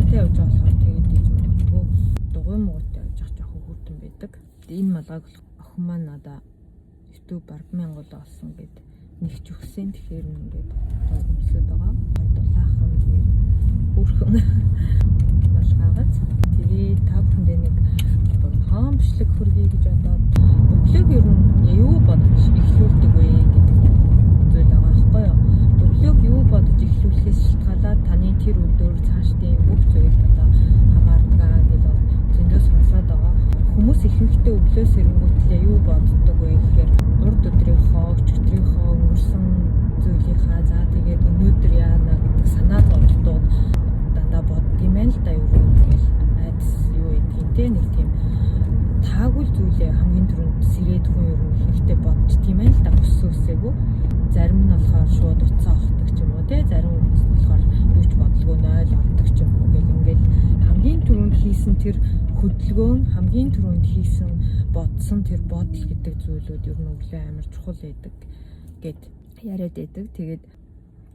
Малгайтай явж байгаа болохоор тэгээд иж магадгүй дугуй муутай явж байгаа жоохон хүйтэн байдаг. Энэ малгайг охин маань надаа YouTube 10,000 олсон гэд нэгч өгсөн. Тэгэхээр ингээд одоо өмсөд байгаа. Гоё дулаахан, тэгээд хөөрхөн малгайгаз. Тэгээд та бүхэндээ нэг богинохон бичлэг хүргэе гэж бодоод, өглөөг ер нь юу бодож эхлүүлдэг вэ гэдэг зүйл байгаа байхгүй юу? Өглөөг юу бодож эхлүүлэхээс шалтгаалаад таны тэр өдөр цаашдын бүх зүйл одоо хамаардаг гэж зөндөө сонсоод байгаа. Хүмүүс ихэнхдээ өглөө сэрэнгүүтлээ юу боддог вэ гэхээр урд өдрийнхөө, өчигдрийнхөө өнгөрсөн зүйлийнхаа, за тэгээд өнөөдөр яана гэдэг санаа зовлтууд дандаа боддог юм байна л да. Ер нь ингээл айдас юу гэдгийг те, нэг тийм таагүй зүйлээ хамгийн түрүүнд сэрээд хүн ер нь ихэнхдээ бодчих тийм байна л да, өссөн өсөөгүй. Зарим нь болохоор шууд утсаа авахдаг ч юм уу те, зарим хүмүүс нь болохоор юу ч бодлого 0 ордог ч юм уу гэл ингээл хамгийн түрүүнд хийсэн тэр хөдөлгөөн, хамгийн түрүүнд хийсэн бодсон тэр бодол гэдэг зүйлүүд ер нь өглөө амар чухал байдаг гэд яриад байдаг. Тэгээд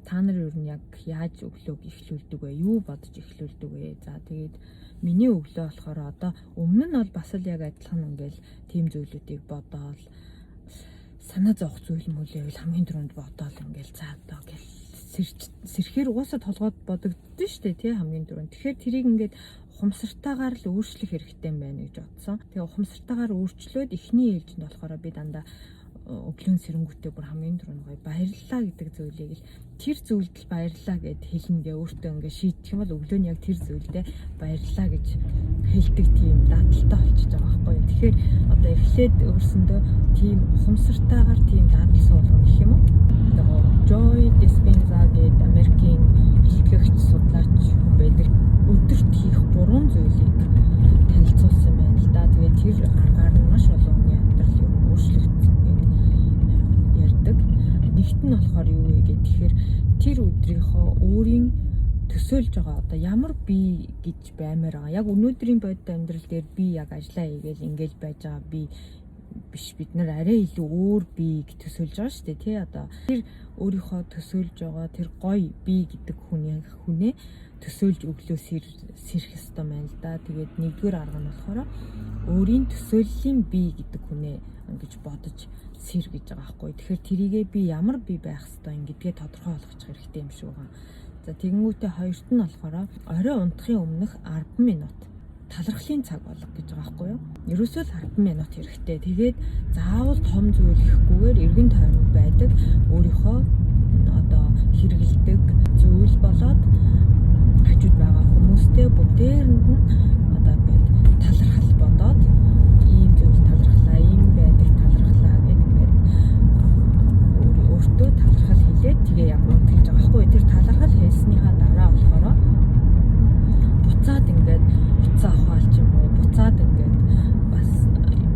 та нар ер нь яг яаж өглөөг эхлүүлдэг вэ? Юу бодож эхлүүлдэг вэ? За, тэгээд миний өглөө болохоор одоо өмнө нь бол бас л яг адилхан ингээл тийм зүйлүүдийг бодоол, санаа зовох зүйл мүлээвэл хамгийн түрүүнд бодоол, ингээл за одоо гэл сэрч сэрхээр угаасаа толгойд бодогдсон шүү дээ тий, хамгийн түрүүнд. Тэгэхээр тэрийг ингээд ухамсартайгаар л өөрчлөх хэрэгтэй юм байна гэж бодсон. Тэгээ ухамсартайгаар өөрчлөөд эхний ээлжинд болохоор би дандаа өглөөн сэрэнгүүтээ бүр хамгийн түрүүнд гоё баярлалаа гэдэг зүйлийг л, тэр зүйлд л баярлалаа гэд хэлнэ гэ өөртөө ингээ шийдэх юм бол өглөө нь яг тэр зүйлдээ баярлалаа гэж хэлдэг тийм дадлалтай болчихж байгаа байхгүй юу. Тэгэхээр одоо эхлээд өөрсөндөө тийм ухамсартайгаар тийм дадал суулгах гэх юм уу. Нөгөө Joe Dispenza гэдэг Америкийн илтгэгч, судлаач хүн байдаг. Өдөрт хийх гурван зүйлийг танилцуулсан байна л да. Тэгээд тэр аргаар нь маш олон хүний амьдрал ер нь өөрчлөгдсөн гэдэг ярьдаг. Нэгт нь болохоор юу вэ гэх тэгэхээр тэр өдрийнхөө өөрийн төсөөлж байгаа одоо ямар би гэж баймаар байгаа. Яг өнөөдрийн бодит амьдрал дээр би яг ажиллаа хийгээл ингээл байж байгаа би биш, бид нар арай илүү өөр би гэж төсөөлж байгаа шүү дээ, тий. Одоо тэр өөрийнхөө төсөөлж байгаа тэр гоё би гэдэг хүний хүнээ төсөөлж өглөө сэрэх ёстой байна л да. Тэгээд нэгдүгээр арга нь болохоор өөрийн төсөөллийн би гэдэг хүнээ ингэж бодож сэр гэж байгаа байхгүй. Тэгэхээр тэрийгээ би ямар би байх ёстой юм гэдгээ тодорхой болгочих хэрэгтэй юм шиг байгаа. За, тэгэнгүүтээ хоёрт нь болохоор орой унтахын өмнөх 10 минут талархлын цаг болго гэж байгаа байхгүй юу? Ерөөсөө л 10 минут хэрэгтэй. Тэгээд заавал том зүйл хийхгүйгээр эргэн тойронд байдаг өөрийнхөө одоо хэрэгэлдэг зүйл болоод хажууд байгаа хүмүүстэй бүгдээрэнд нь одоо ингээд талархал бодоод, ийм зүйл талархлаа, ийм байдаг талархлаа гэдэг ингээд өөртөө талархал хэлээд тэгээ яг унт гэж байгаа байхгүй. Тэр талархал хэлснийхаа дараа болохоор буцаад ингээд утсаа авахаал ч юм уу, буцаад ингээд бас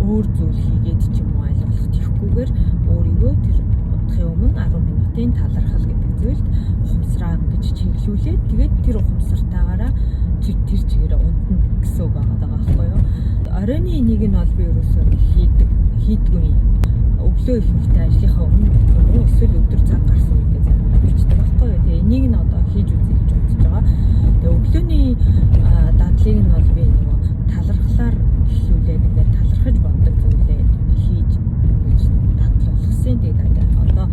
өөр зүйл хийгээд ч юм уу аль болох тийхгүйгээр өөрийгөө тэр унтахын өмнө 10 минутын талархал гэдэг зүйлд ухамсараа ингэж чиглүүлээд, тэгээд тэр ухамсартаагаараа тэр чигээрээ унтна гэсэн үг байгаа байхгүй юу. Оройны энийг нь бол би ерөөсөө хийдгүй юм. Өглөө ихэнхдээ ажлынхаа өмнө юм уу эсвэл өдөр цаг гарсан үедээ заримдаа бичдэг байхгүй юу. Тэгээ энийг нь одоо хийж үзье гэж бодож байгаа. Тэгээ өглөөний дадлыг нь бол би нөгөө талархлаар эхлүүлээд ингээд талархаж боддог зүйлээ хийж ингэж дадал болгосон. Тэгээд одоо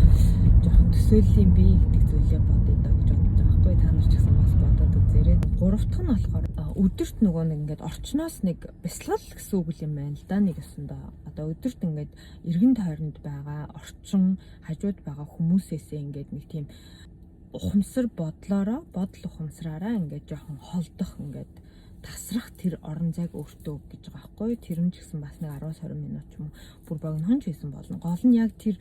жоохон төсөөллийн бие гэдэг зүйлээ бодъё доо гэж бодож байгаа байхгүй. Та нар ч гэсэн бас бодоод үзээрэй. Гурав дахь нь болохоор өдөрт нөгөө нэг ингээд орчноос нэг бясалгал гэсэн үг юм байна л да, нэг ёсондоо. Одоо өдөрт ингээд эргэн тойронд байгаа орчин, хажууд байгаа хүмүүсээсээ ингээд нэг тийм ухамсар бодлоороо, бодол ухамсараараа ингээд жоохон холдох, ингээд тасрах тэр орон зайг өөртөө өг гэж байгаа байхгүй. Тэр нь ч гэсэн бас нэг 10 20 минут ч юм уу, бүр богинохон ч байсан болно. Гол нь яг тэр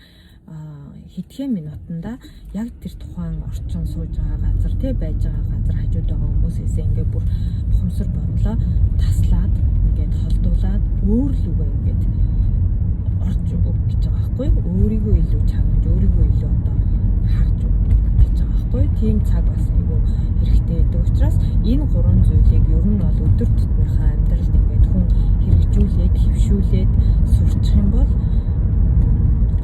хэдхэн минутанда яг тэр тухайн орчин, сууж байгаа газар те, байж байгаа газар, хажууд байгаа хүмүүсээсээ ингээд бүр ухамсар бодлоо таслаад, ингээд холдуулаад өөр лүгээ ингээд орж өг гэж байгаа байхгүй. Өөрийгөө илүү чагнаж, өөрийгөө илүү одоо харж өг гэж байгаа байхгүй. Тийм цаг бас айгүй хэрэгтэй байдаг учраас энэ гурван зүйлийг ер нь бол өдөр тутмынхаа амьдралд ингээд хүн хэрэгжүүлээд, хэвшүүлээд сурчих юм бол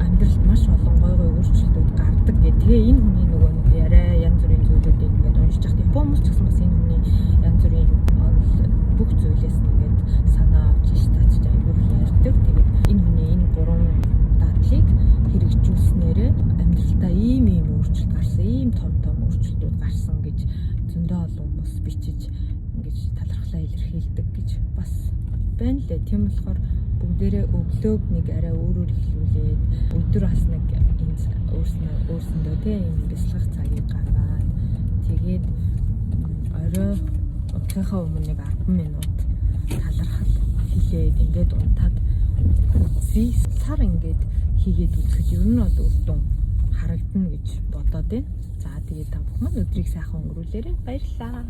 амьдралд маш олон гой гой өөрчлөлтүүд гардаг гэх. Тэгээ энэ хүний нөгөө нэг яриа, янз бүрийн зүйлүүдийг ингээд уншиж байхад Япон хүмүүс ч гэсэн бас энэ хүний янз бүрийн ус бичиж ингэж талархлаа илэрхийлдэг гэж бас байна лээ. Тийм болохоор бүгдээрээ өглөөг нэг арай өөрөөр эхлүүлээд, өдөр бас нэг энэ өөрсөндөө тийм юм бясалгах цагийг гаргаад, тэгээд орой унтахынхаа өмнө нэг 10 минут талархал хэлээд ингээд унтаад үзье. Сар ингээд хийгээд үзэхэд ер нь бол үр дүн харагдана гэж бодоод байна. За, тэгээд та бүхэн маань өдрийг сайхан өнгөрүүлээрэй. Баярлалаа.